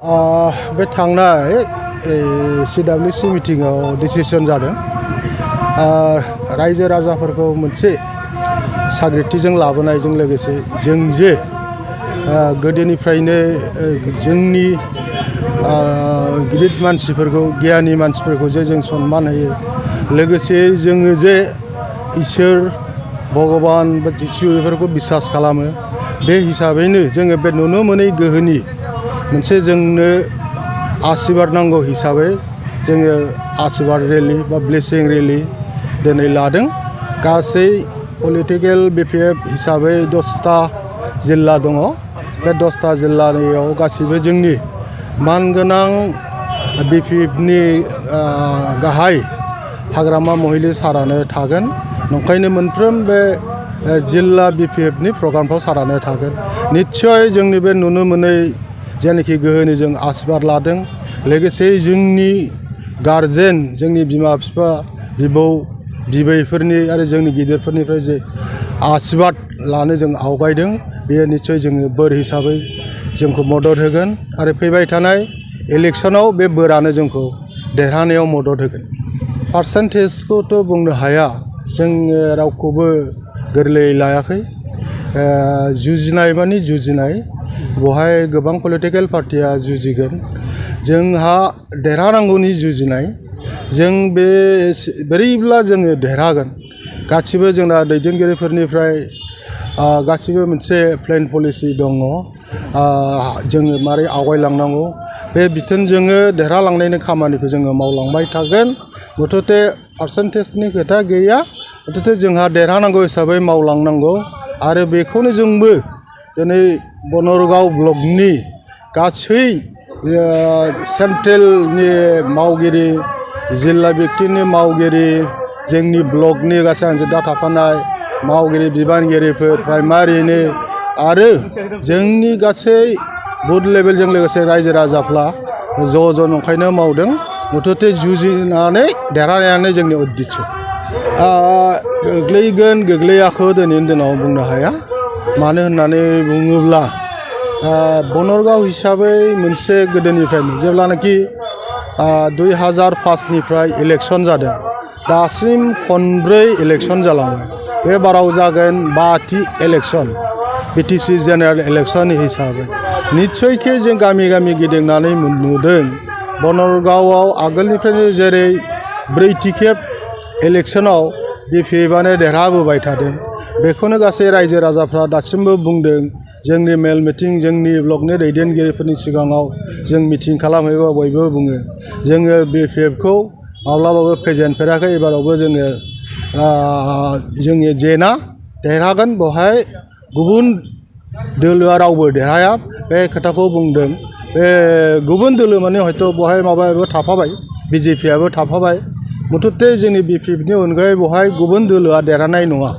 बे थांनाय CWC मिटिंआव डिसिसन जादों रायजो राजाफोरखौ मोनसे साग्रिदथिजों लाबोनायजों लोगोसे जों जे गोदोनिफ्रायनो जोंनि गिदिर मानसिफोरखौ गियानि मानसिफोरखौ जे जों सन्मान होयो लोगोसे जोङो जे इसोर भगवान बा जिसु बेफोरखौ बिसास खालामो बे हिसाबैनो जोङो बे नुनो मोनै गोहोनि मोनसे जोंनो आशीर्बाद नांगौ हिसाबै जोङो आशीर्बाद रेलि बा ब्लेसिं रेलि दिनै लादों। गासै पलिटिकेल BPF हिसाबै 10टा जिल्ला दङ। बे 10टा जिल्लायाव गासिबो जोंनि मानगोनां BPFनि गाहाय हाग्रामा महिलि सारानो थागोन। नंखायनो मोनफ्रोम बे जिल्ला BPFनि प्रग्रामफ्राव सारानो थागोन। निश्चय जोंनि बे नुनो मोनै जेनाखि गोहोनि जों आशीर्बाद लादों लोगोसे जोंनि गारजेन जोंनि बिमा बिफा बिबौ बिबैफोरनि आरो जोंनि गिदिरफोरनिफ्राय जे आशीर्बाद लानो जों आवगायदों बेयो निश्चय जोङो बोर हिसाबै जोंखौ मदद होगोन आरो फैबाय थानाय इलेक्सनाव बे बोरानो जोंखौ देरहानायाव मदद होगोन। पार्सेन्टेजखौथ' बुंनो हाया, जोङो रावखौबो गोरलैयै लायाखै। जुजिनाय मानि जुजिनाय, बेवहाय गोबां पलिटिकेल पार्टिया जुजिगोन। जोंहा देरहानांगौनि जुजिनाय, जों बे बोरैब्ला जोङो देरहागोन। गासिबो जोंना दैदेनगिरिफोरनिफ्राय गासिबो मोनसे प्लेन पलिसि दङ। जोङो मारै आवगायलांनांगौ बे बिथोनजोंनो देरहालांनायनि खामानिखौ जोङो मावलांबाय थागोन। मथथे पार्सेन्टेजनि खोथा गैया, मथथे जोंहा देरहानांगौ हिसाबै मावलांनांगौ आरो बेखौनो जोंबो दिनै बनरगाव ब्लकनि गासै सेन्ट्रेलनि मावगिरि, जिल्ला बिटिनि मावगिरि, जोंनि ब्लकनि गासै आनजादाव थाफानाय मावगिरि बिबानगिरिफोर प्राइमारिनि आरो जोंनि गासै बुथ लेभेलजों लोगोसे रायजो राजाफ्रा ज' नंखायनो मावदों। मथथे जुजिनानै देरहानायानो जोंनि उद्दिस्य। गोग्लैगोन गोग्लैयाखै दिनैनि दिनाव बुंनो हाया। मानो होननानै बुङोब्ला बनरगाव हिसाबै मोनसे गोदोनिफ्रायनो जेब्लानाखि 2005निफ्राय इलेक्सन जादों दासिम खनब्रै इलेक्सन जालांबाय। बे बाराव जागोन 5थि इलेक्सन BTC जेनेरेल इलेक्सन हिसाबै। निस्सयके जों गामि गामि गिदिंनानै नुदों बनरगावआव आगोलनिफ्रायनो जेरै 4थि खेब इलेक्सनाव BPFआनो देरहाबोबाय थादों। बेखौनो गासै रायजो राजाफ्रा दासिमबो बुंदों। जोंनि मेल मिटिं, जोंनि ब्लकनि दैदेनगिरिफोरनि सिगाङाव जों मिटिं खालामहैबा बयबो बुङो जोङो BPFखौ माब्लाबाबो फेजेनफेराखै, एबारावबो जोङो जेना देरहागोन। बेवहाय गुबुन दोलोआ रावबो देरहाया बे खोथाखौ बुंदों। बे गुबुन दोलो माने हयथ' बेवहाय माबायाबो थाफाबाय, BJPआबो थाफाबाय। मथथे जोंनि BPFनि अनगायै बेवहाय गुबुन दोलोआ देरहानाय नङा।